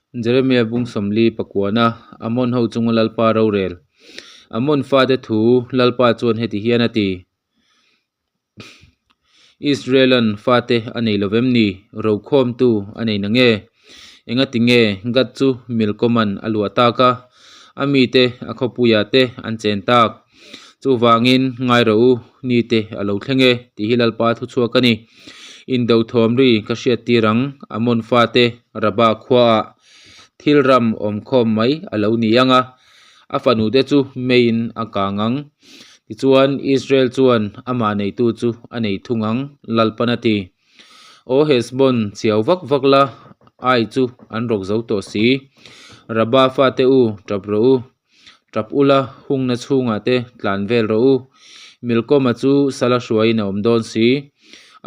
Jeremia bung 40 pakuana Amon ho chunga Lalpa rorel. Amon fate thu Lalpa chuan heti hian a ti, Israelan fate a nei lovem ni? Rokhawmtu a nei na nge? Engati nge Gad chu Milkoman a luah tak a, a mite a khawpuiah te an chen tak? Chuvangin ngai rawh u, nite a lo thleng e, tih hi Lalpa thuchhuak a ni. Indo thawm ri ka hriat tir ang, Amon fate Rabah khuaah thil ram awmkhawm mai a lo ni ang a, a fanute chu meiin a kang ang. Tichuan, Israel chuan amah neitu chu a nei thung ang, Lalpan a ti. Aw Hesbon, chhiau vak vak la, Ai chu an rawk zo tawh si. Rabah fate u, tap rawh u. Tap ula, hungna chhungah te tlan vel rawh u. Milkawma chu sala hruaiin a awm dawn si.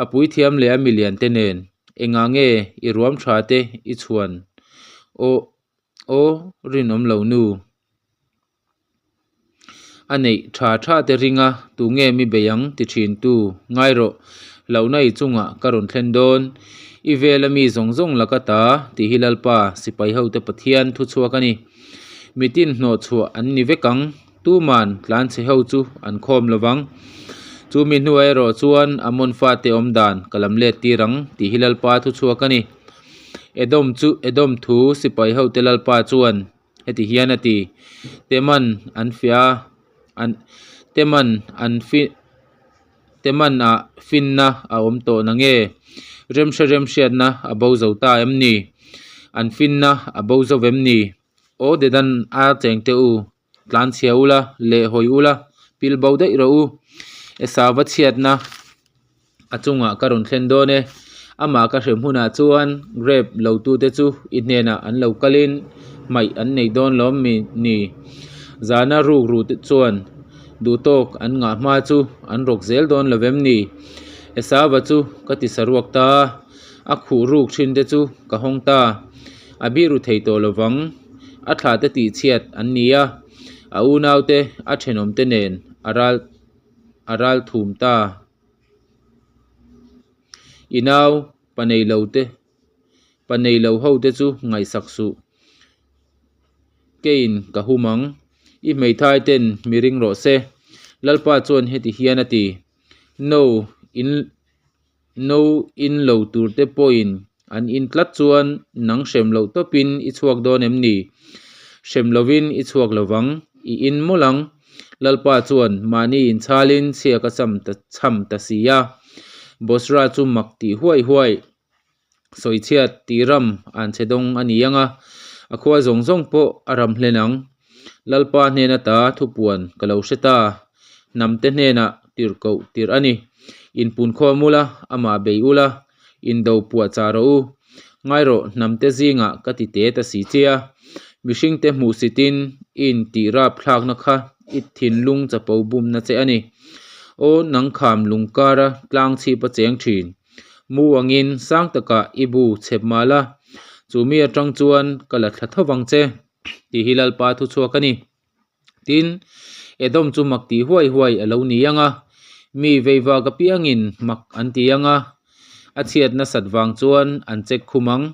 A puithiam leh a milian te nen, engah nge i ruam tha te i chhuan? Aw, aw, rinawm lo nu. A neih tha tha te ringa tunge mi bei ang ti thin tu ngai rawh. Hlauhna i chungah ka rawn thlen dawn. I vela mi zawng zawng laka ta tih hi Lalpa sipai hote Pathian thuchhuak a ni. Mitin hnawh chhuah an ni vek ang, tuman tlanchhe ho chu an khawm lo vang. Chu mi hnuah erawh chuan Amon fate awm dan ka lam let tir ang tih hi Lalpa thuchhuak a ni. Edom chu Edom thu sipai hote Lalpa chuan heti hian a ti, Teman an fiah a, an Teman an fi Teman ah finna a awm tawh na nge? Remhre remhriatna a bo zo ta em ni? An finna a bo zo vem ni? Aw Dedan a cheng teh u, tlan chhia ula, leh hawi ula, pil bo daih rawh u. Esau-va chhiatna a chungah ka rawn thlen dawn e. Amah ka hrem hunah chuan grape lo tute chu i hnenah an lo kalin hmaih an nei dawn lawm mi ni? Zana ruk ru te chuan duhtawk an ngah hma chu an rawk zel dawn lo vem ni? Esauva chu ka ti saruak ta, a khuh ruk thin te chu ka hawng ta. A biru thei tawh lo vang, a thla te tihchhiat an ni a, a unaute a thenawmte nen a ral a ral thum ta. I nau pa nei lo te pa nei lo ho te chu ngaihsak suh. Keiin ka hum ang, i hmeithai ten mi ring rawh se. Lalpa chuan heti hian a ti, No in no in lo tur te pawhin an in tlat chuan nang hrem loh tawpin i chhuak dawn em ni? Hrem lovin i chhuak lovang, i in mawlh ang. Lalpa chuan mahni inchhalin chhia ka cham ta chham ta si a. Bosra chu mak tih huai huai sawichhiat tih ram an che dawng a ni ang a, a khua zawng zawng pawh a ram hlen ang. Lalpa hnen ata thupuan ka lo hre ta, hnamte hnenah tirhkoh tirh a ni. Inpunkhawm ula, amah bei ula, indo puah chah rawh u. Ngai rawh, hnamte zingah ka ti te ta si che a, mihringte hmuhsitin i intih rap thlakna kha i thinlung chapo bumna che a ni. Aw, nang kham lungkara tlang chhip a cheng thin. Mu angin sang takah i bu chhep mah la, chu mi atang chuan ka la thla tho vang che, tih hi Lalpa thuchhuak a ni. Tin, Edom chu mak tih huai huai a lo ni ang a, mi veivak apiangin mak an ti ang a, a chhiat nasat vang chuan an chek khum ang.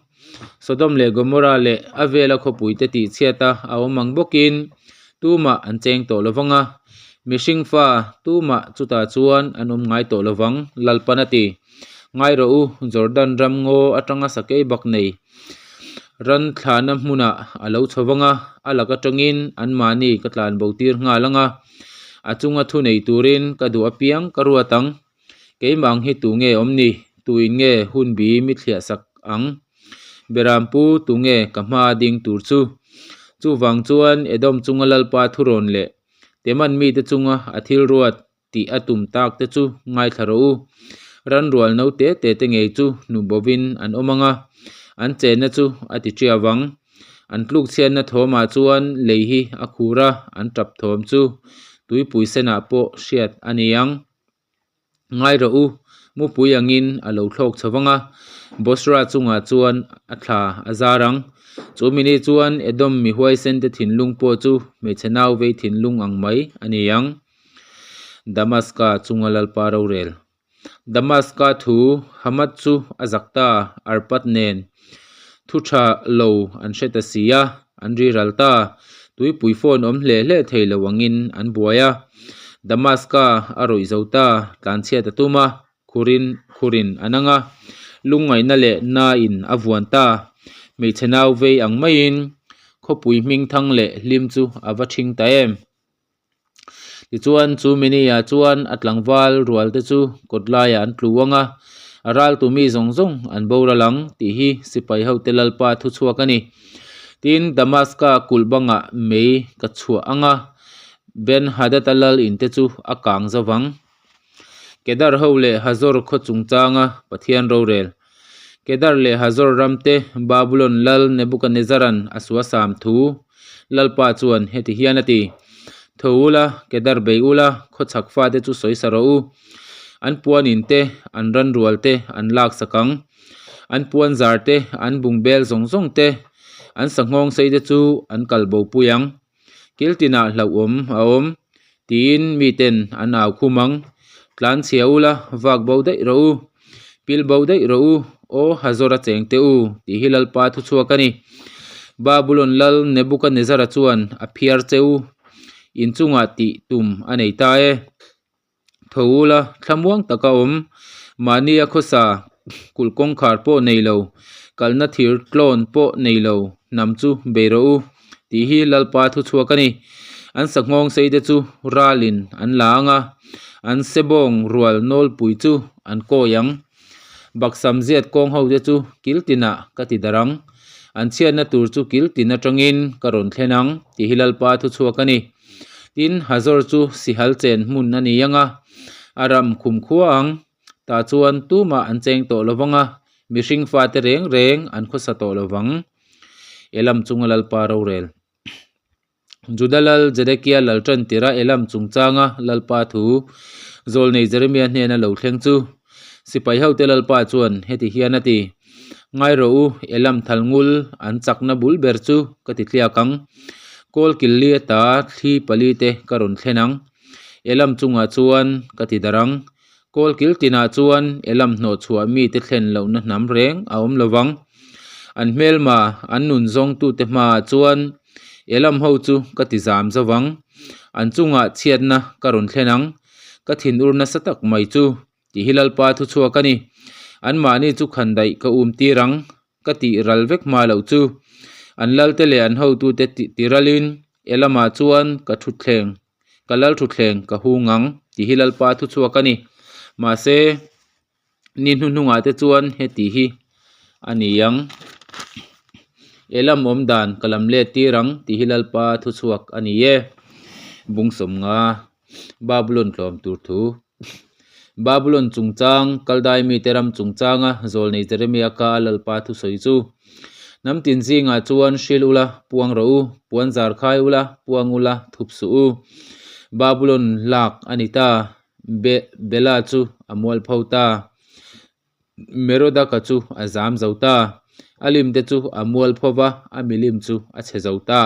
Sodom leh Gomorrah leh a vela khawpuite tihchhiata a awm ang bawkin tumah an cheng tawh lo vang a, mihring fa tumah chutah chuan an awm ngai tawh lo vang, Lalpan a ti. Ngai rawh u, Jordan ram ngaw atanga sakei bak nei ran thlahna hmunah a lo chho vang a, a lak atangin anmahni ka tlan bo tir nghal ang a, a chunga thu nei turin ka duh apiang ka ruat ang. Keimah ang hi tu nge awm ni? Tuin nge hun bi mi thliah sak ang? Berampu tu nge ka hma ding tur chu? Chuvang chuan Edom chunga Lalpa thurawn leh Teman mite chunga a thil ruat tih a tum tak te chu ngaithla rawh u. Ranrual no te te te ngei chu hnu bovin an awm ang a, an chenna chu a ti ṭiau ang. An tluk chhiatna thawmah chuan lei hi a khur a, an tap thawm chu tuipui senah pawh hriat a ni ang. Ngai rawh u, mupui angin a lo thlawk chho vang a, Bosra chungah chuan a thla a zar ang. Chu mini chuan Edom mi huaisente thinlung pawh chu hmeichhe nau vei thinlung ang mai a ni ang. Damaska chunga Lalpa rorel. Damaska thu Hamath chu a zak ta, Arpad nen. Thu tha lo an hre ta si a, an riral ta. Tuipui phone awm hle hle thei lo angin an buai a. Damaska a rawih zo ta, tlanchhiat a tum a, khurin khurin an ang a. Lungngaihna leh nain a vuan ta. Hmeichhe nau vei ang maiin khawpui hming thang leh hlim chu a va ṭhing ta em? Tichuan chu mini-ah chuan a tlangval rual te chu kawt laiah an tlu ang a, a raltu mi zawng zawng an boral ang tih hi sipai hote lalpa thu chhuak a ni. Tin, Damaska kulh bangah mei ka chhuah ang a, Ben-Hadad-a lal in te chu a kang zo vang. Kedar ho leh Hazor khaw chungchanga Pathian rorel. Kedar leh Hazor ram te Babulon lal Nebukanezaran a suasam thu Lalpa chuan heti hian a ti, Tho ula, Kedar bei ula, khawchhak fate chu sawi sa rawh u. An puanin te, an ranrual te an lak sak ang. An puanzar te, an bungbel zawng zawng te, an sanghawng sei te chu an kal bopui ang. Kil tinah hlauhawm a awm, tiin miten an au khum ang. Tlan chhia ula, vak bo daih rawh u, pil bo daih rawh u, aw Hazor a cheng teh u, tih hi Lalpa thu chhuak a ni. Babulon lal Nebukanezzara chuan a phiar che u, inchungah tih tum a nei ta e. Tho ula, thlamuang taka awm, mahnia khawsa kulh kawngkhar pawh nei lo, kalna thir tlawn pawh nei lo hnam chu bei rawh u, tih hi Lalpa thu chhuak a ni. An sanghawng sei te chu ralin an la ang a, an sebawng rual nawlpui chu an kawi ang. Baksam ziat kawng ho te chu kil tinah ka ti darh ang, an chhiatna tur chu kil tin atangin ka rawn thlen ang, tih hi Lalpa thu chhuak a ni. Tin, Hazor chu sihal chen hmun a ni ang a, a ram khum khua ang. Tah chuan tumah an cheng tawh lo vang a, mihring fate reng reng an khawsa tawh lo vang. Elam chunga Lalpa rorel. Juda lal Zedekia lal tan tira Elam chungchanga Lalpa thu Zawlnei Jeremia hnena lo thleng chu sipai hote Lalpa chuan heti hian a ti, Ngai rawh u, Elam thal ngul an chakna bul ber chu ka ti tliak ang. Kawl kil li ata thli pali te ka rawn thlen ang. Elam chungah chuan ka ti darh ang. Kawl kil tinah chuan Elam hnawhchhuah mite thlen lohna hnam reng a awm lo vang. An hmelma, an nun zawngtute hmaah chuan Elam ho chu ka ti zam zo vang. An chungah chhiatna ka rawn thlen ang. Ka thinur nasa tak mai chu. Tih hi Lalpa thu chhuak a ni. Anmahni chu khan daih ka um tir ang, ka tih ral vek hma loh chu. An lalte leh an hotute ti ralin Elamah chuan ka thutthleng, ka lal thutthleng ka hung ang, tih hi Lalpa thu chhuak a ni. Mahse, ni hnuhnungah te chuan heti hi a ni ang. Elam awm dan ka lam let tir ang, tih hi Lalpa thu chhuak a ni e. Bung 50, Babulon tlawm tur thu. Babulon chungchang, Kaldai mite ram chungchanga Zawlnei Jeremia ka a Lalpa thusawi chu, Hnam tin zingah chuan hril ula, puang rawh u, puan zar khai ula, puang ula, thup suh u. Babulon lak a ni ta, Be Bela chu a mualpho ta. Merodaka chu a zam zo ta. A lim te chu a mual pho va, a milim chu a chhe zo ta.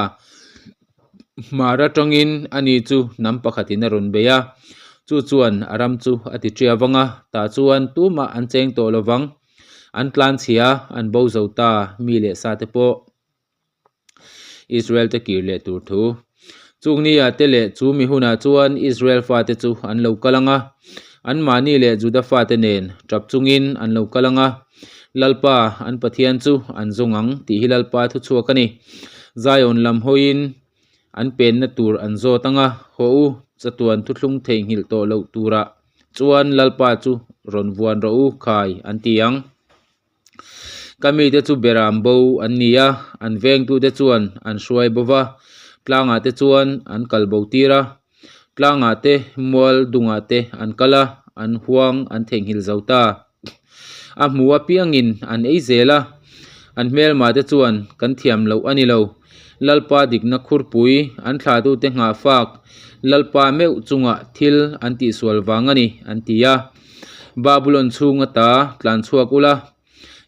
Hmar atangin ani chu hnam pakhatin a rawn bei a, chu chuan a ram chu a ti ṭia vang a, tah chuan tumah an cheng tawh lo vang. An tlanchhia, an bo zo ta, mi leh sa te pawh. Israel te kir leh tur thu. Chung ni ah te leh chu mi hunah chuan Israel fate chu an lo kal ang a, anmahni leh Juda fate nen tap chungin an lo kal ang a, Lalpa an Pathian chu an zawng ang tih hi Lalpa thu chhuak a ni. Zion lam hawiin an penna tur an zawt ang a, Haw u, chatuan thuthlung theihnghilh tawh loh turah chuan Lalpa chu rawn vuan rawh u khai an ti ang. Ka mite chu beram bo an ni a, an vengtute chuan an hruai bo va, tlangah te chuan an kal bo tir a, tlangah te mual dungah te an kal a, an huang an theihnghilh zo ta. A hmu apiangin an ei zel a, an hmelma te chuan kan thiam loh a ni lo. Lalpa dikna khurpui an thlahtute nghahfak Lalpa meuh chungah thil an tihsual vang a ni, an ti a. Babulon chhung ata tlan chhuak ula,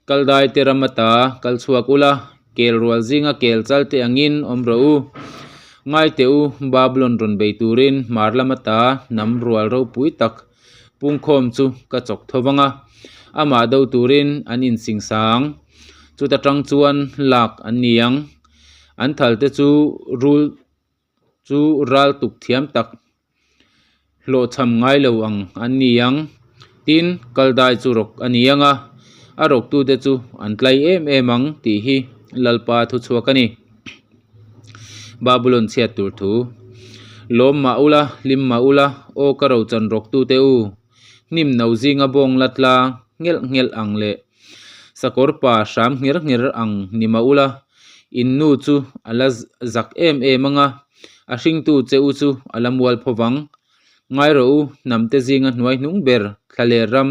Kaldai te ram ata kal chhuak ula, kel rual zinga kel chal te angin awm rawh u. Ngai teh u, Babulon rawn bei turin hmar lam ata hnam rual ropui tak pungkhawm chu ka chawk tho vang a, amah do turin an insing sang. Chuta tang chuan lak an ni ang. An thal te chu rul chu ral tuk thiam tak hlawhchham ngai lo ang an ni ang. Tin, kaldai chu rawk a ni ang a, a rawktute chu an tlai em em ang tih hi Lalpa thuchhuak a ni. Babulon chhiat tur thu. Lawm mah ula, hlim mah ula, aw ka rochan rawktute u, hnim no zinga bawng la tla nghelh nghelh ang leh sakawr pa hram ngher ngher ang ni mah ula, in nu chu a la zak em em ang a, a hringtu che u chu a la mual pho vang. Ngai rawh u, hnamte zinga hnuai hnung ber thlaler ram,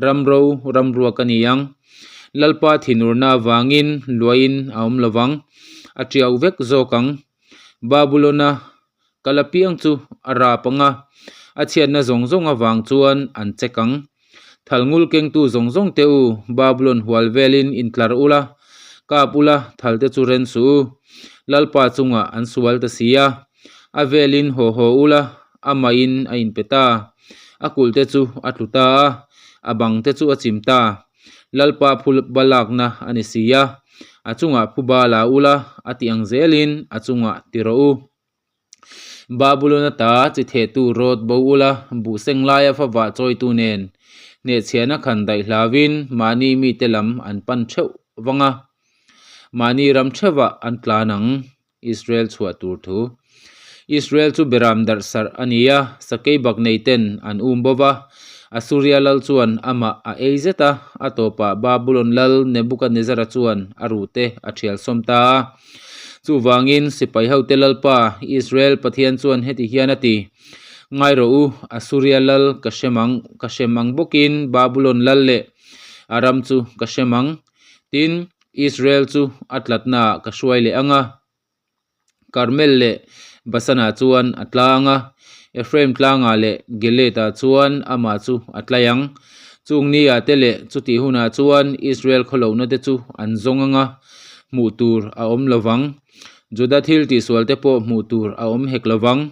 ramro, ramruak a ni ang. Lalpa thinurna avangin luahin a awm lo vang, a tiau vek zawk ang. Babulona kal apiang chu a rap ang a, a chhiatna zawng zawng avang chuan an chek ang. Thalngul kengtu zawng zawng te u, Babulon hual velin intlar ula, kap ula, thalte chu ren suh u. Lalpa chungah an sual ta si a, a velin haw haw ula, amahin a inpe ta. A kulhte chu a tlu ta a, a bangte chu a chim ta. Lalpa phuba lakna a ni si a, a chungah phuba la ula, a tih ang zelin a chungah ti rawh u. Babulon ata chi thehtu rawt bo ula, buh seng laia favah chawitu nen hnehchhiahna khan daih hlauvin mahni mite lam an pan theuh vang a, mahni ram theuhah an tlan ang, Israel chhuah tur thu. Israel chu beram darh sarh a ni a, sakei bak nei ten an um bo va, Assuria lal chuan amah a ei zet a, a tawpah Babulon lal Nebuchadnezzara chuan a ruhte a thial sawm ta a. Chuvangin sipai hote Lalpa, Israel Pathian chuan heti hian a ti, Ngai rawh u, Assuria lal ka hrem ang, ka hrem ang bawkin Babulon lal leh a ram chu ka hrem ang. Tin, Israel chu a tlatnaah ka hruai leh ang a, Karmel leh Basanah chuan a tla ang a, Ephraim tlangah leh Gilead-ah chuan amah chu a tlai ang. Chung niah te leh chutih hunah chuan Israel khawlohna te chu an zawng ang a, hmuh tur a awm lo vang. Juda thil tihsual te pawh hmuh tur a awm hek lo vang.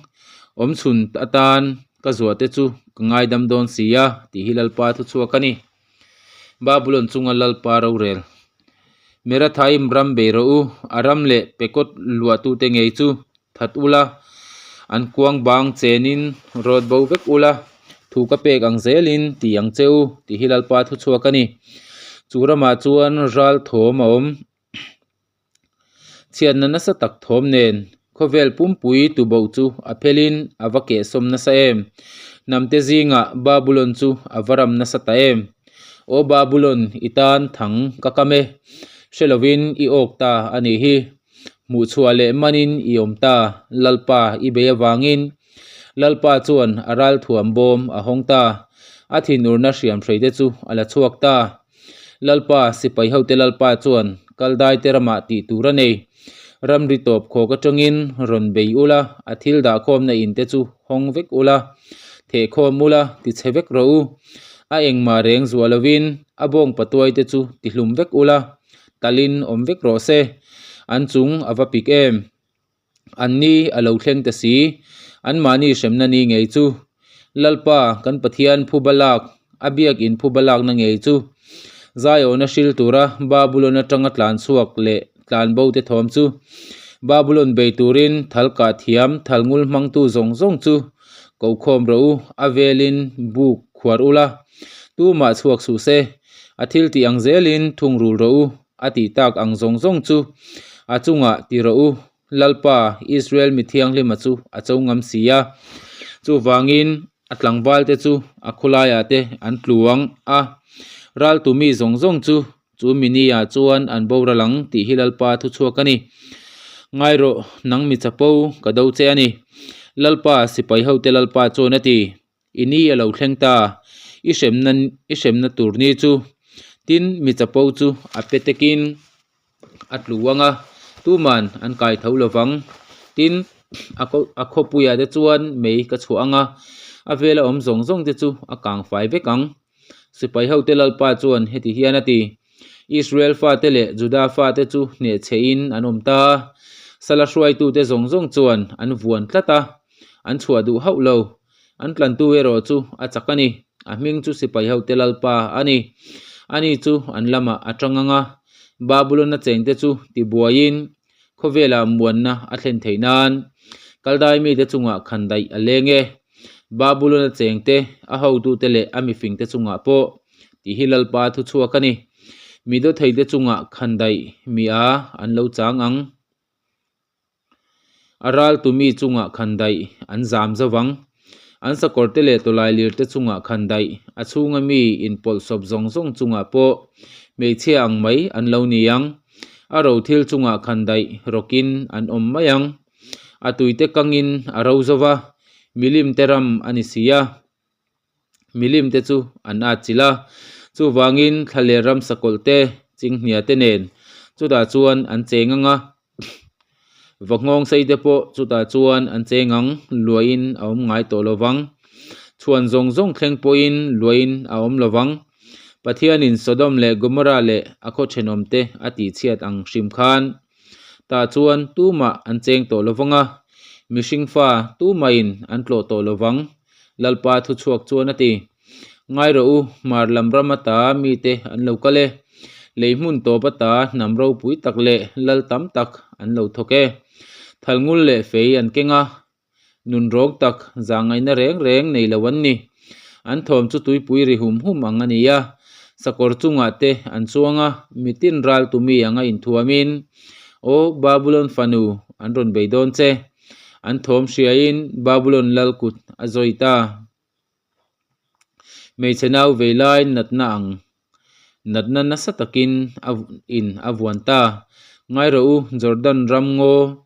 Awmchhun atan ka zuah te chu ka ngaidam dawn si a, tih hi Lalpa thuchhuak a ni. Babulon chunga Lalpa rorel. Merathaim ram bei rawh u, a ram leh pekawt luahtute ngei chu that ula, an kuang bang chenin rawt bo vek ula, thu ka pek ang zelin ti ang che u, tih hi Lalpa thuchhuak a ni. Chu ramah chuan ral thawm a awm. Chhiatna nasa tak thawm nen khawvel pumpui tuboh chu a phelin a va kehsawm nasa em? Hnamte zingah Babulon chu a va ram nasa ta em? Aw Babulon, i tan thang ka kam e, hre lovin i awk ta a nih hi. Hmuhchhuah leh manin i awm ta, Lalpa i bei avangin. Lalpa chuan a ralthuam bawm a hawng ta, a thinurna hriamhreite chu a la chhuak ta. Lalpa, sipai hote Lalpa chuan Kaldaite ramah tih tur a nei. Ramri tawp khawk atangin rawn bei ula, a thil dahkhawmna in te chu hawng vek ula, thehkhawm ula, tichhe vek rawh u. A engmah reng zuah lovin a bawng patuai te chu tihlum vek ula, talin awm vek rawh se. An chung a va pik em? An ni a lo thleng ta si, anmahni hremna ni ngei chu. Lalpa, kan Pathian phuba lak, a biakin phuba lakna ngei chu. Zaiawna hril tura Babulon atanga tlan chhuak leh tlan bo te thawm chu. Babulon bei turin thal kah thiam, thal ngul hmangtu zawng zawng chu ko khawm rawh u, a velin buk khuar ula, tumah chhuak suh se, a thil tih ang zelin thungrul rawh u. A tih tak ang zawng zawng chu a chungah ti rawh u, Lalpa, Israel mi thianghlima chu a cho ngam si a. Chuvangin a tlangvalte chu a khawlaiah te an tlu ang a, raltu mi zawng zawng chu chu mi niah chuan an boral ang tih hi Lalpa thuchhuak a ni. Ngai rawh, nang mi chapo ka do che a ni, Lalpa, sipai hote Lalpa chuan a ti. I ni a lo thleng ta, i hremna i hremna tur ni chu. Tin, mi chapo chu a pe tekin a tlu ang a, tuman an kai tho lo vang. Tin, a ko a khawpuiah te chuan mei ka chhuah ang a, a vela awm zawng zawng te chu a kang fai vek ang. Sipai hote Lalpa chuan heti hian a ti, Israel fate leh Juda fate chu hnehchhehin an awm ta. Sala hruaitute zawng zawng chuan an vuan tlat a, an chhuah duh hauh lo. An tlantu erawh chu a chak a ni. A hming chu sipai hote Lalpa a ni. Ani chu an lamah a tang ang a. Babulon-a chengte chu tibuaiin khawvelah muanna a thlen theih nan Kaldai mite chungah khandaih a leng e. Babulon-a chengte, a hotute leh a mifingte chungah pawh tih hi Lalpa thu chhuak a ni. Mi dawtheite chungah khandaih mi a an lo chang ang. A raltu mi chungah khandaih an zam zo vang. An sakawrte leh tawlai lirte chungah khandaih, a chhunga mi inpawlhsawp zawng zawng chungah pawh hmeichhia ang mai an lo ni ang. A ro thil chungah khandaih rawkin an awm mai ang. A tuite kangin a ro zo va, milimte ram a ni si a. Milim te chu an at chilh a, chuvangin thlaler ram sakawlh te, chinghnia te nen chutah chuan an cheng ang a, va nghawng sei te pawh chutah chuan an cheng ang, luahin a awm ngai tawh lo vang. Chhuan zawng zawng thleng pawhin luahin a awm lo vang. Pathianin Sodom leh Gomorrah leh a khaw thenawm te a tihchhiat ang hrim khan Tah chuan tumah an cheng tawh lo vang a, mihring fa tumahin an tlawh tawh lo vang, Lalpa thuchhuak chuan a ti. Ngai rawh u, hmar lam ram ata mite an lo kal e. Lei hmun tawp ata hnam ropui tak leh lal tam tak an lo thawk e. Thalngul leh fei an keng a, Nun rawng tak, zahngaihna reng reng nei lo an ni. An thawm chu tuipui ri hum hum ang a ni a, sakawr chungah te an chuang a, mitin ral tumi anga inthuamin, Aw Babulon fanu, an rawn bei dawn che. An thawm hriain Babulon lal kut a zawi ta. Hmeichhe nau vei lai natna ang natna nasa takin a in a vuan ta. Ngai rawh u, Jordan ram ngaw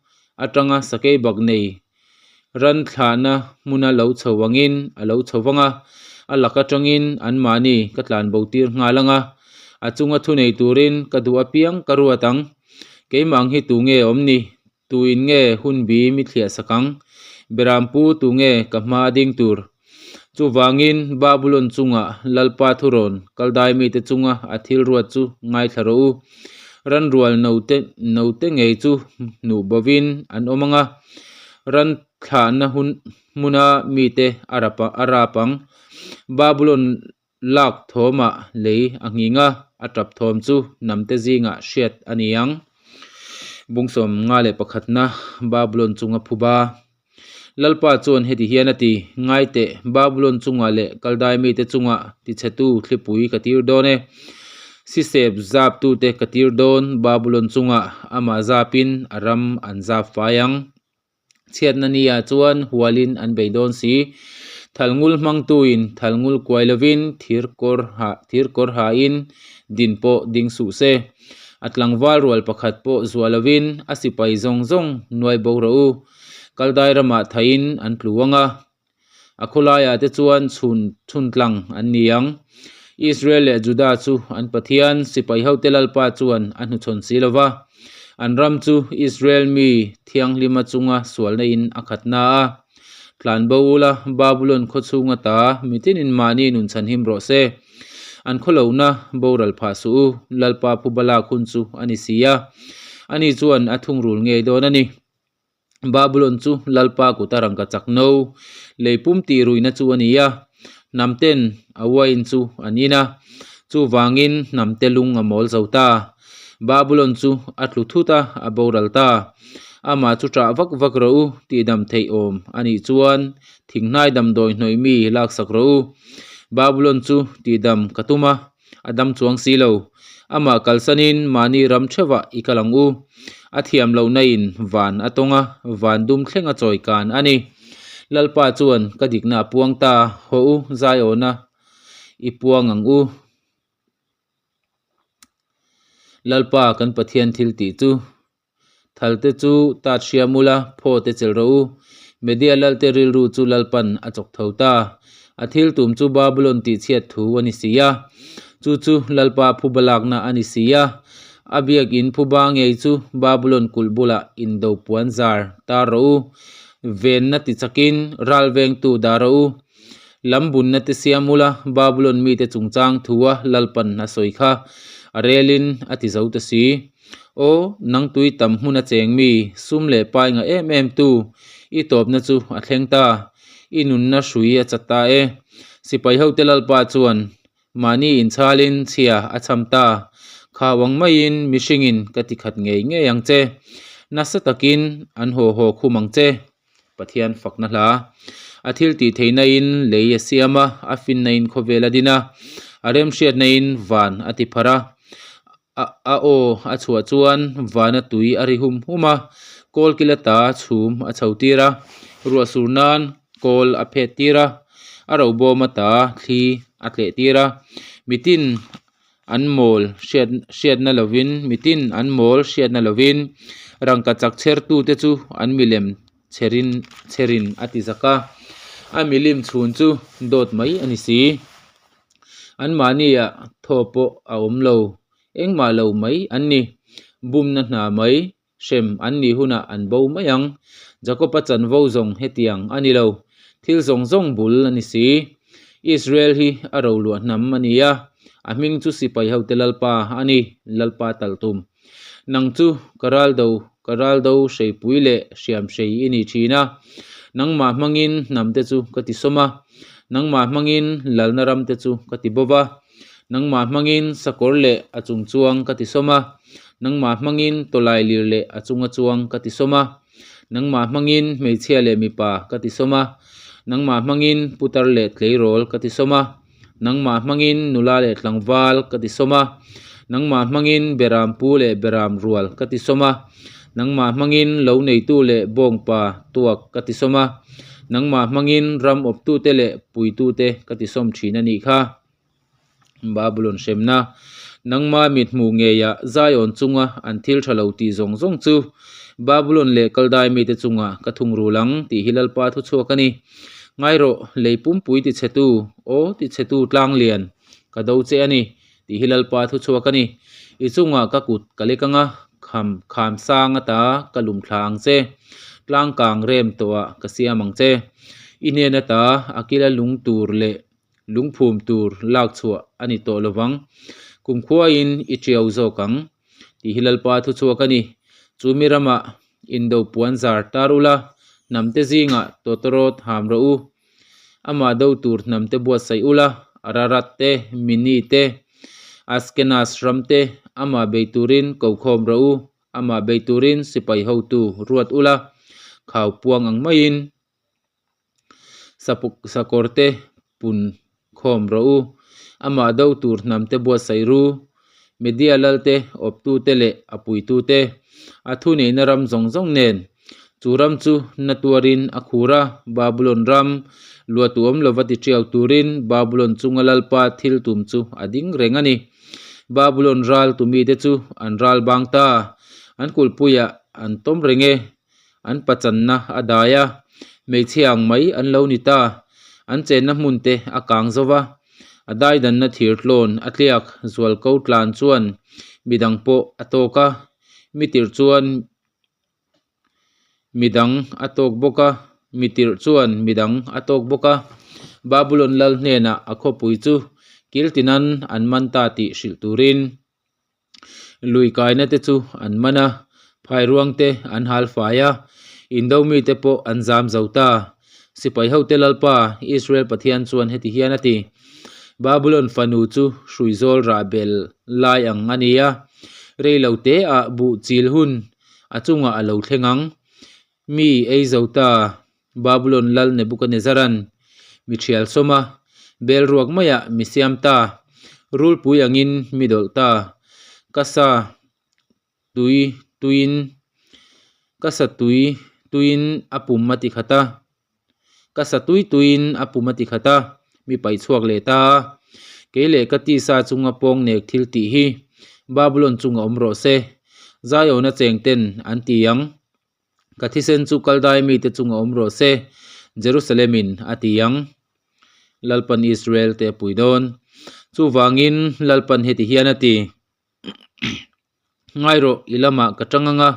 atanga sakei bak nei ran thlahna hmuna lo chho angin a lo chho vang a, a lak atangin anmahni ka tlanbo tir nghal ang a, a chunga thunei turin ka duh apiang ka ruat ang. Keimah ang hi tu nge awm ni? Tuin nge hunbi mi thliah sak ang? Berampu tu nge ka hma a ding tur? Chuvangin Babulon chunga Lalpa thurawn Kaldai mite chunga a thil ruat chu ngaithla rawh u. Ranrual note note ngei chu hnuh bovin an awm ang a, ran thlahna hun hmuna mite a rap a rap ang. Babulon lak thawmah lei a nghing a, a tap thawm chu hnamte zingah hriat a ni ang. Bungsawm nga leh pakhatna Babulon chunga phuba. Lalpa chuan heti hian a ti, Ngai teh, Babulon chungah leh Kaldai mite chungah tichhetu thlipui ka tir dawn e. Sisep zaptute ka tir dawn, Babulon chungah amah zapin a ram an zap fai ang. Chhiatna nia chuan hualin an bei dawn si. Thalngul hmangtuin thalngul kuai lovin thir kawr ha thir kawr hain din pawh ding suh se. A tlangval rual pakhat pawh zuah lovin a sipai zawng zawng nuai bo rawh u. Kaldai ramah thaiin an tlu ang a. A khawlaiah te chuan chhun chhun tlang an ni ang. Israel leh Juda chu an Pathian sipai hote Lalpa chuan a hnuchhawn si lo va. An ram chu Israel mi thianghlima chunga sualna in a khat na a. Tlan bo ula Babulon khaw chhunga ta mitinin mahni nun chhanhim rawh se. An khawlohna boral phah suh u, Lalpa phuba lak hun chu a ni si a. Ani chuan a thungrul ngei dawn a ni. Babulon chu Lalpa kuta rangka chak no, lei pum tih ruihna chu a ni a, hnam ten a uain chu an in a, chuvangin hnam te lung a mawl zo ta. Babulon chu a tlu thut a, a boral ta. Amah chu ṭah vak vak rawh u, tihdam theih awm a nih chuan thinghnai damdawi hnawih mi laksak rawh u. Babulon chu tihdam ka tum a. A dam chuang si lo. Amah kalsanin mahni ram theuhah i kal ang u. A thiam lohna in van a tawng a, van dum thleng a chawi kan a ni. Lalpa chuan ka dikna a puang ta, haw u, zaiawna i puang ang u. Lalpa kan Pathian thil tih chu. Thal te chu tat hriam ula, phaw te chelh rawh u. Media lalte rilru chu Lalpan a chawk tho ta. A thil tum chu Babulon tihchhiat thu a ni si a. Chu chu Lalpa phuba lakna a ni si a. A biakin phuba ngei chu Babulon kulh bulah indo puan zar tar rawh u. Venna ti chakin ral vengtu dah rawh u. Lam bunna te siam ula, Babulon mite chungchang thua Lalpan a sawi kha a relin a ti zo ta si. Aw, nang tui tam hmun a cheng mi, sum leh pai nga em em tu, i tawpna chu a thleng ta, i nunna hrui a chat ta e. Sipai hote Lalpa chuan mahni inchhalin chhia a chham ta. Khau ang maiin mihringin ka ti khat ngei ngei ang che. Nasa takin an haw haw khum ang che. Pathian fakna hla. A thil tih theihna in lei a siam a, a finna in khawvel a din a, a remhriatna in van a ti pharh a. A a aw a chhuah chuan vana tui a ri hum hum a, kawl kil ata chhum a chho tir a, ruah sur nan kawl a phet tir a, a robawm ata thli a tleh tir a, mitin an mawl hriat hriatna lovin mitin an mawl hriatna lovin rangka chak chhertute chu an milem chherin chherin a ti zak a, a milim chhun chu dawt mai a ni si. Anmahniah thaw pawh a awm lo, engmah lo mai an ni. Bumna hna mai hrem an nih hunah an bo mai ang. Jakob-a chanvo zawng hetiang a ni lo, thil zawng zawng bul a ni si. Israel hi a roluah hnam a ni a, a hming chu sipai hote Lalpa a ni, Lalpa talh tum. Nang chu ka raldo, ka raldo hreipui leh hriam hrei i ni thin a. Nangmah hmangin hnamte chu ka ti sawm a, nangmah hmangin lalna ramte chu ka ti bo va. Nangmah hmangin sakawr leh a chung chuang ka ti sawm a, nangmah hmangin tawlai lir leh a chunga chuang ka ti sawm a. Nangmah hmangin hmeichhia leh mipa ka ti sawm a, nangmah hmangin putar leh tleirawl ka ti sawm a. Nangmah hmangin nula leh tlangval ka ti sawm a, nangmah hmangin beram pu leh beram rual ka ti sawm a, nangmah hmangin lo neitu leh bawngpa tuak ka ti sawm a, nangmah hmangin ram awptute leh puitute ka ti sawm thin a nih kha. Babulon hremna, Nangma mithmuh ngeiah Zion chunga an thil tha lo tih zawng zawng chu Babulon leh Kaldai mite chungah ka thungrul ang tih hi Lalpa thuchhuak a ni. Ngai rawh, lei pumpui tichhetu, aw tichhetu tlang lian, ka do che a ni, tih hi Lalpa thu chhuak a ni. I chungah ka kut ka lek ang a, kham kham sang ata ka lum thla ang che, tlang kang rem tawhah ka siam ang che. I hnen ata a kila lung tur leh lungphum tur lak chhuah a ni tawh lovang, kumkhuain i tiau zawk ang, tih hi Lalpa thu chhuak a ni. Chu mi ramah indo puan zar tar ula, hnamte zingah tawtawrawt ham rawh u. Amah do tur hnamte buatsaih ula, Ararat te, Mini te, Askenas ram te amah bei turin ko khawm rawh u, amah bei turin sipai hotu ruat ula, khau puang ang maiin. Sakawr te pun khawm rawh u. Amah do tur hnam te buatsaih ru. Media lal te, awptu te leh a puitu te, a thuneihna ram zawng zawng nen. Chu ram chu na tuarin a khur a, Babulon ram luahtu awm lova ti tiau turin Babulon chunga Lalpa thil tum chu a ding reng a ni. Babulon ral tumite chu an ral bang ta, an kulhpuiah an tawm reng e. An pachanna a dai a, hmeichhia ang mai an lo ni ta. An chenna hmun te a kang zo va, a daidanna thir tlawn a tliak zual ko tlan chuan midang pawh a tawk a, mi tirh chuan midang a tawk bawk a, mi tirh chuan midang a tawk bawk a. Babulon lal hnenah a khawpui chu kiltinan an man ta tih hrilh turin. Lui kaina te chu an man a, phairuang te an hal fai a, indo mite pawh an zam zo ta. Sipai hote Lalpa, Israel Pathian chuan heti hian a ti, Babulon fanu chu hruizawl rah bel lai ang a ni a, rei lo teah buh chil hun a chungah a lo thleng ang. Mi ei zo ta, Babulon lal Nebukanezaran mi thial sawm a, bel ruak maiah mi siam ta, rulpui angin mi dawlh ta, ka sa tui tuiin ka sa tui tuiin a pum a ti khat a, ka sa tui tuiin a pum a ti khat a, mi paih chhuak leh ta a, kei leh ka tisa chunga pawng nek thil tih hi Babulon chunga awm rawh se, Zion-a cheng ten an ti ang. Ka thisen chu Kaldai mite chunga awm rawh se, Jerusalem-in a ti ang. Lalpan Israel te a pui dawn. Chuvangin Lalpan heti hian a ti, Ngai rawh, i lamah ka tang ang a,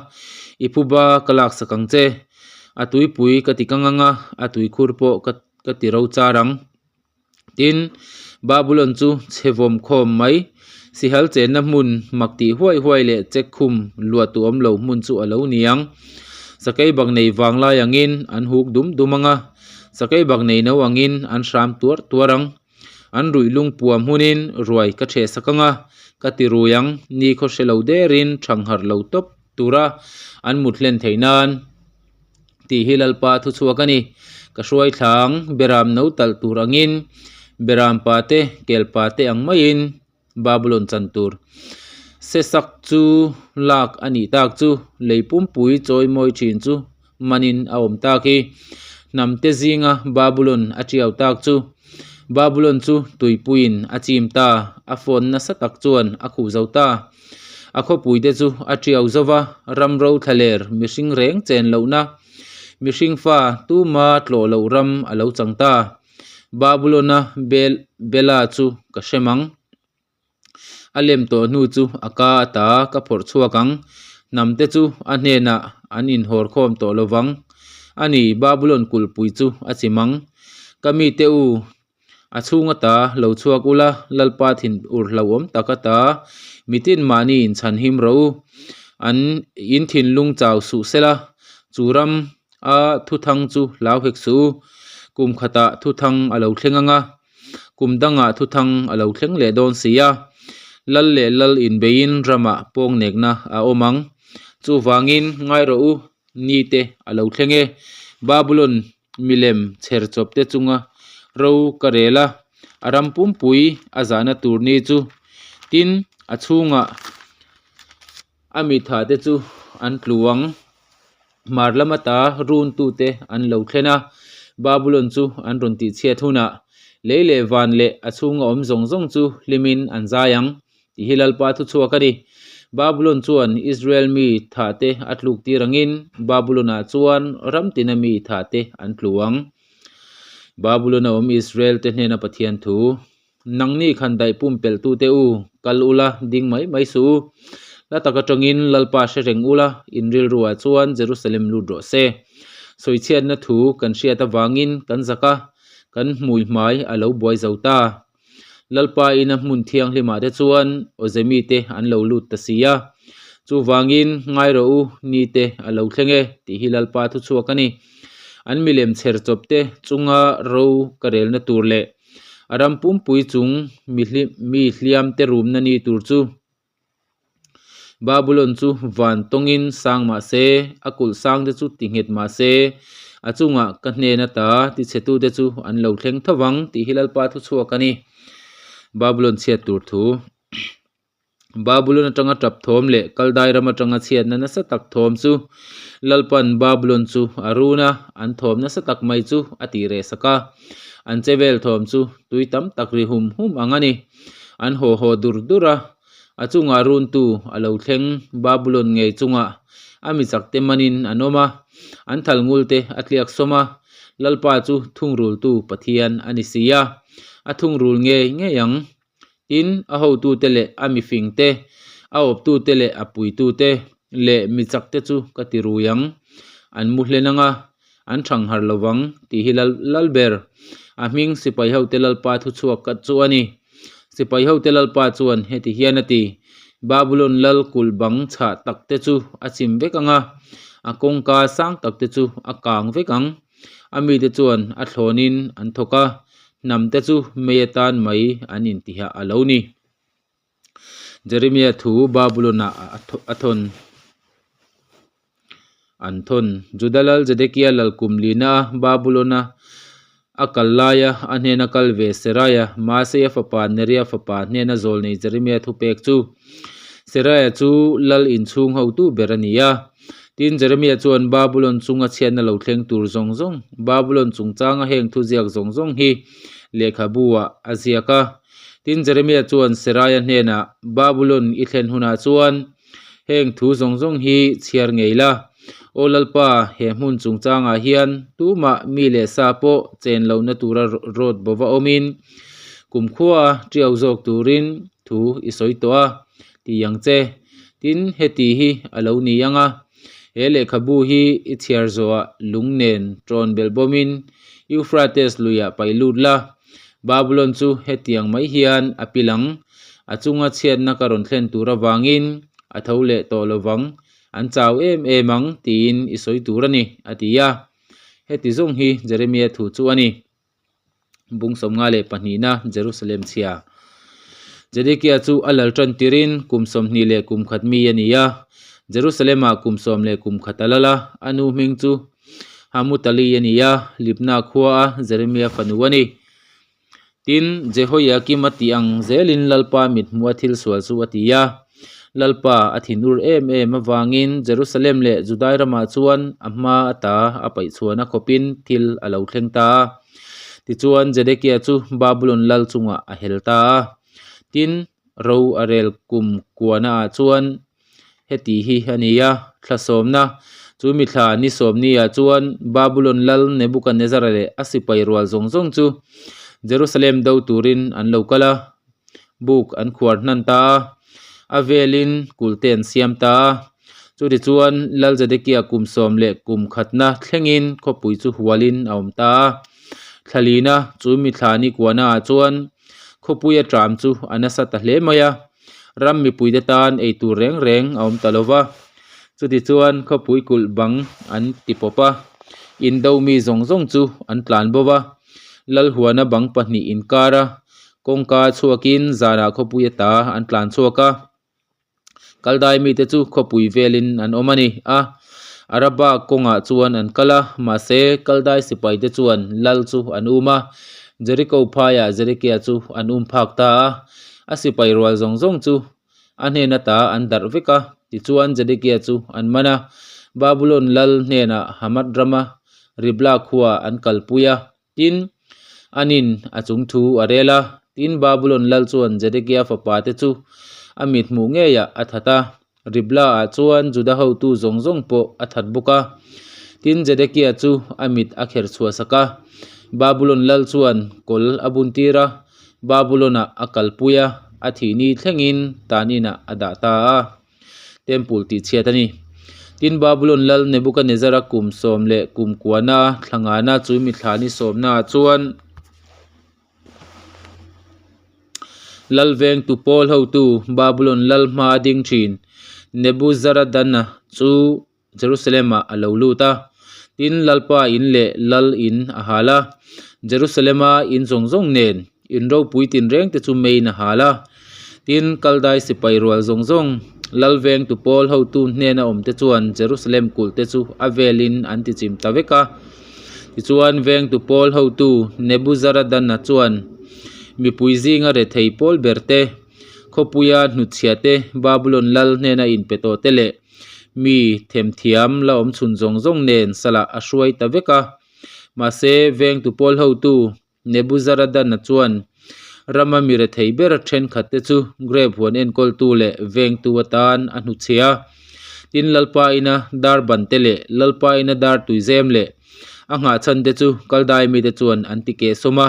i phuba ka laksak ang che. A tuipui ka ti kang ang a, a tuikhur pawh ka ka ti ro char ang. Tin, Babulon chu chhe vawm khawm mai, sihal chenna hmun mak tih huai huai leh chek khum luah tu awm lo hmun chu a lo ni ang. Sakei bak nei vanglai angin an huk dum dum ang a, sakei bak nei no angin an hram tuar tuar ang. An ruih lung puam hmunin ruai ka theh sak ang a, Ka ti rui ang, nikhaw hre lo derin thangharh lo tawp tura an mut hlen theih nan tih hi Lalpa thu chhuak a ni. Ka hruai thlang Beram no talh tur angin Beram pa te, kel pa te ang maiin Babulon chan tur Sesak chu lak a nih tak chu lei pumpui chawimawi thin chu manin a awm tak hi. Hnamte zinga Babulon a tiau tak chu Babulon chu tuipuiin a chim ta, a phone nasa tak chuan a khuh zo ta. A khawpuite chu a tiau zo va, ram ro thlaler mihring reng chen lohna, mihring fa tuma tlawh loh ram a lo chang ta. Babulon-a Bela chu ka hrem ang. A lem tawh hnu chu a ka ata ka phawrh chhuak ang. Hnamte chu a hnenah an inhawr khawm tawh lo vang. A ni, Babulon kulhpui chu a chim ang. Ka mite u, a chhung ata lo chhuak ula, Lalpa thin ur hlauhawm tak ata mitin mahni inchhan him rawh u. An in thinlung chau suh sela, chu ram a thuthang chu hlau hek suh u. Kum khatah thuthang a lo thleng ang a. Kum dangah thuthang a lo thleng leh dawn si a, lal leh lal inbeiin ramah pawngnekna a awm ang. Chuvangin ngai rawh u, ni te a lo thleng e. Babulon milem chher chawp te chunga ro ka rel a, a ram pumpui a zahna tur ni chu. Tin, a chhungah a mitha te chu an tlu ang. Hmar lam ata runtute an lo thlen a, Babulon chu an rawn tihchhiat hunah lei leh van leh a chhunga awm zawng zawng chu hlimin an zai ang tih hi Lalpa thuchhuak a ni. Babulon chuan Israel mi thahte a tluk tir angin Babulon-ah chuan ram tina mi thahte an tlu ang. Babulon-a awm Israel-te hnena Pathian thu. Nangni khan daih pumpelhtute u, kal ula, ding mai mai suh u. Hla tak atangin Lalpa hre reng ula, in rilruah chuan Jerusalem lut rawh se. Sawichhiatna thu kan hriat avangin kan zak a, kan hmui hmai a lo buai zo ta. Lalpa ina hmun thianghlimah te chuan Awzemi te an lo lut ta si a. Chuvangin ngai rawh u, ni te a lo thleng e, tih hi Lalpa thuchhuak a ni. An milem chher chawp te chunga ro ka relna tur leh A ram pumpui chung mi hliam te rumna ni tur chu Babulon chu van tawngin sang mah se, a kulh sang te chu ti nghet mah se, a chungah ka hnen ata tichhetute chu an lo thleng tho vang tih hi Lalpa thuchhuak a ni. Babulon chhiat tur thu. Babulon atanga tap thawm leh Kaldai ram atanga chhiatna nasa tak thawm chu Lalpan Babulon chu a run a, an thawm nasa tak mai chu a tih reh sak a. An che vel thawm chu tui tam tak ri hum hum ang a ni. An haw haw dur dur a, a chungah runtu a lo thleng Babulon ngei chungah a mi chakte manin an awm a, an thal ngulte a tliak sawm a, Lalpa chu thungrultu Pathian a ni si a, a thungrul ngei ngei ang. Tin, a hotute leh a mifingte, a awptute leh a puitute leh mi chakte chu ka ti rui ang. An mu hlen ang a, an thang har lo vang, tih hi Lal Lalber, a hming Sipaihote Lalpa thuchhuak ka chu a ni. Sipaihote Lalpa chuan heti hian a ti, Babulon lal kulh bang chhah takte chu a chim vek ang a, a kawngka sang takte chu a kang vek ang. A mite chuan a thlawnin an thawk a, hnamte chu mei atan mai an intihah a lo ni. Jeremia thu Babulon-ah a thawn an thawn. Juda lal Zedekia lal kum lina a Babulon-a a kal laia a hnena kal ve Seraia, Maaseia fapa Neria fapa hnena zawlnei Jeremia thupek chu Seraia chu lal inchhung hotu ber a ni a. Tin, Jeremia chuan Babulon chunga chhiatna lo thleng tur zawng zawng, Babulon chungchanga heng thuziak zawng zawng hi lehkhabu-ah a ziak a. Tin, Jeremia chuan Seraia hnenah, Babulon i thlen hunah chuan heng thu zawng zawng hi chhiar ngei la. Aw Lalpa, he hmun chungchangah hian tumah mi leh sa pawh chen lohna tura rawt bova awmin kumkhua tiau zawk turin thu i sawi tawh a. Ti ang che. Tin, heti hi a lo ni ang a, he lehkhabu hi i chhiar zawhah lung nen ṭawn belh bawmin Euphrates luiah paih lut la. Babulon chu hetiang mai hian a pil ang, a chunga chhiatna ka rawn thlen tur avangin a tho leh tawh lo vang, an chau em em ang tiin i sawi tur a ni, a ti a. Heti zawng hi Jeremia thu chu a ni. Bung 52 Jerusalem chhia. Zedekia chu a lal tan tirin kum 20 leh kum khat mi a ni a, Jerusalem-ah kum 11 a lal a, a nu hming chu Hamutali a ni a, Libna khuaa Jeremia fanu a ni. Tin, Jehoiakim a tih ang zelin Lalpa mithmuh a thil sual chu a ti a. Lalpa a thinur em em avangin Jerusalem leh Judai ramah chuan a hma ata a paihchhuahna khawpin thil a lo thleng ta a. Tichuan, Zedekia chu Babulon lal chungah a hel ta a. Tin, ro a rel kum kuanaah chuan Heti hi a ni a, thla sawmna, chu mi thla ni sawmniah chuan Babulon lal Nebukanezzara leh a sipai rual zawng zawng chu Jerusalem do turin an lo kal a, buk an khuar hnan ta a, a velin kulte an siam ta a. Chutichuan Lal Zedekia kum sawm leh kum khatna thlengin khawpui chu hualin a awm ta a. Thla lina chu mi thla ni kuanaah chuan khawpuia ṭam chu a nasa ta hle mai a. Ram mipuite tan ei tur reng reng a awm ta lo va, chutichuan khawpui kulh bang an ti pawp a, indo mi zawng zawng chu an tlan bo va, Lalhuana bang pahnih inkar a, kawngka chhuakin zanah khawpui ata an tlan chhuak a, Kaldai mite chu khawpui velin an awm a ni a, Araba kawngah chuan an kal a, mahse Kaldai sipaite chuan Lal chu an um a, Jeriko phaiah Zedekia chu an um phak ta a. A sipai rual zawng zawng chu a hnen ata an darh vek a, tichuan Zedekia chu an man a, Babulon lal hnenah Hamath rama Riblah khua an kalpui a, tin, anin a chung thu a rel a. Tin, Babulon lal chuan Zedekia fapa te chu a mit hmuh ngeiah a that a, Riblah-ah chuan Juda hotu zawng zawng pawh a that bawk a. Tin, Zedekia chu a mit a kher chhuahsak a, Babulon lal chuan kawl a buntir a, Babulon-ah a kalpui a, a thih ni thlengin tan inah a dah ta a. Temple tih chhiat a ni. Tin, Babulon lal Nebukanezzar-a kum sawm leh kum kuana thla ngana chu mi thla ni sawmnaah chuan Lal vengtu pawl hotu Babulon lal hma a ding thin Nebuzaradana chu Jerusalem-ah a lo lut a. Tin, Lalpa in leh Lal in a hal a, Jerusalem-a in zawng zawng nen in ropui tinreng te chu meiin a hal a. Tin, Kaldai sipai rual zawng zawng Lal vengtu pawl hotu hnena awmte chuan Jerusalem kulh te chu a velin an tichim ta vek a. Tichuan, vengtu pawl hotu Nebuzaradana chuan mipui zinga rethei pawl ber te, khawpuia hnutchhia te, Babulon lal hnena inpe tawh te leh mi themthiam la awm chhun zawng zawng nen salah a hruai ta vek a. Mahse, vengtu pawl hotu Nebuzaradana chuan rama mi rethei ber thenkhat te chu grape huan enkawltu leh vengtu atan a hnuchhia a. Tin, Lalpa ina dar ban te leh Lalpa ina dar tuizem leh a nghahchhan te chu Kaldai mite chuan an ti kehsawm a,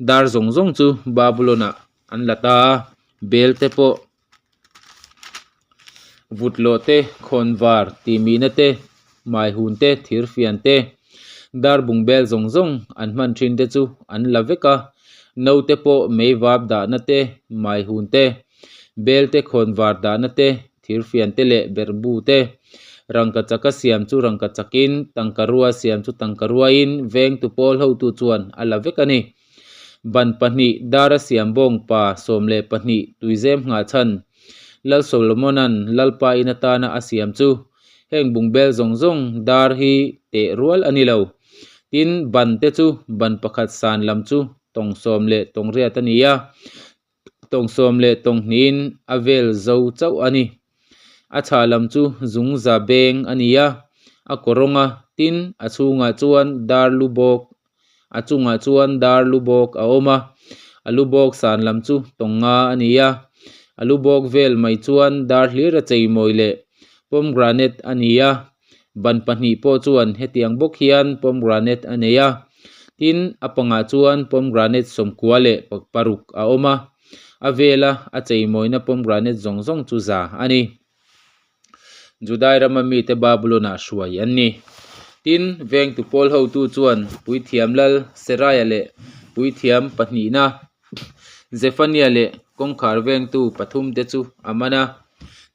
dar zawng zawng chu Babulon-ah an la ta a, bel te pawh Vut lawh te, khawnvar tihmihna te, maihun te, thirfian te, dar bungbel zawng zawng an hman thin te chu an la vek a, naute pawh meivap dahna te, maihun te, bel te khawnvar dahna te, thirfian te leh berhbu te, rangkachaka siam chu rangkachakin, tangkarua siam chu tangkaruain vengtu pawl hotu chuan a la vek a ni. Ban pahnih dara siam bawng pa 12 tuizem nghah chhan Lal Solomona'n Lalpa in atana a siam chu heng bungbel zawng zawng dar hi teh rual a ni lo. Tin, ban te chu ban pakhat san lam chu tawng sawm leh tawng riat a ni a, tawng sawm leh tawng hnihin a vel zo chauh a ni. A chhah lam chu zungza beng a ni a, a kawrawng a, tin, a chhungah chuan dar lu bawk A chungah chuan dar lu bawk a awm a, a lu bawk san lam chu tawng nga a ni a, a lu bawk vel mai chuan dar hlir a chei mawi leh pomegranate a ni a, ban pahnih pawh chuan hetiang bawk hian pomegranate a nei a, tin a pangah chuan pomegranate sawmkua leh paruk a awm a, a vela a chei mawina pomegranate zawng zawng chu za a ni. Judai rama mite Babulon-ah hruai an ni. Tin, vengtu pawl hotu chuan puithiam lal Seraiah leh puithiam pahnihna Zephaniah leh kawngkhar vengtu pathumte chu a man a.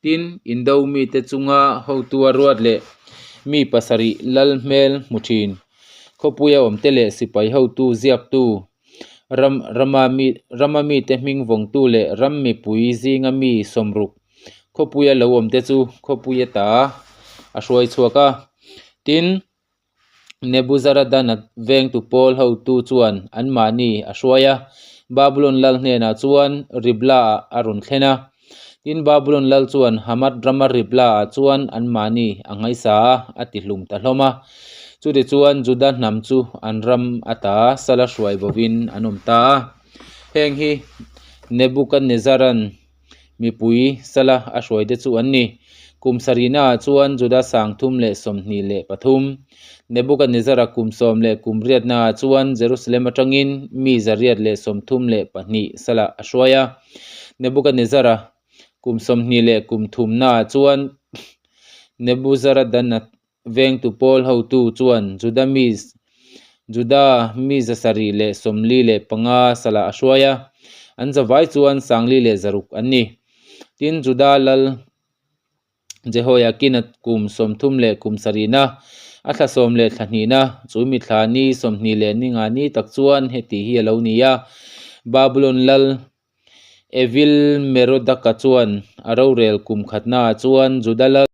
Tin, indo mite chunga hotua ruat leh mi pasarih lal hmel hmu thin, khawpuia awmte leh sipai hotu ziaktu. Ram rama mi rama mite hming vawngtu leh ram mipui zinga mi sawmruk khawpuia lo awmte chu khawpui ata a hruai chhuak a. Tin, Nebuzaradana vengtu pawl hotu chuan anmahni a hruai a, Babulon lal hnenah chuan Ribla-ah a rawn thlen a. Tin, Babulon lal chuan Hamath rama Ribla-ah chuan anmahni a nghaisa a, a tihlum ta hlawm a. Chutichuan Juda hnam chu an ram ata sala hruai bovin an awm ta a. Heng hi Nebuchadnezzar-a'n Mipui sala a hruaite chu an ni. Kum sarihnaah chuan Juda 323, Nebukadnezzara kum 18 naah chuan Jerusalem atangin mi 132 sala a hruai a. Nebukadnezzara kum 23 naah chuan Nebuzaradana Vengtu pawl hotu chuan Juda mi Juda mi 745 salah a hruai a, an zavai chuan 4,600 an ni. Tin, Juda lal Jehoiakin-a kum 37na, a thla sawm leh thla hnihna, chu mi thla ni 25 ni tak chuan heti hi a lo ni a, Babulon lal Evil-Merodaka chuan a rorel kum khatnaah chuan Juda lal.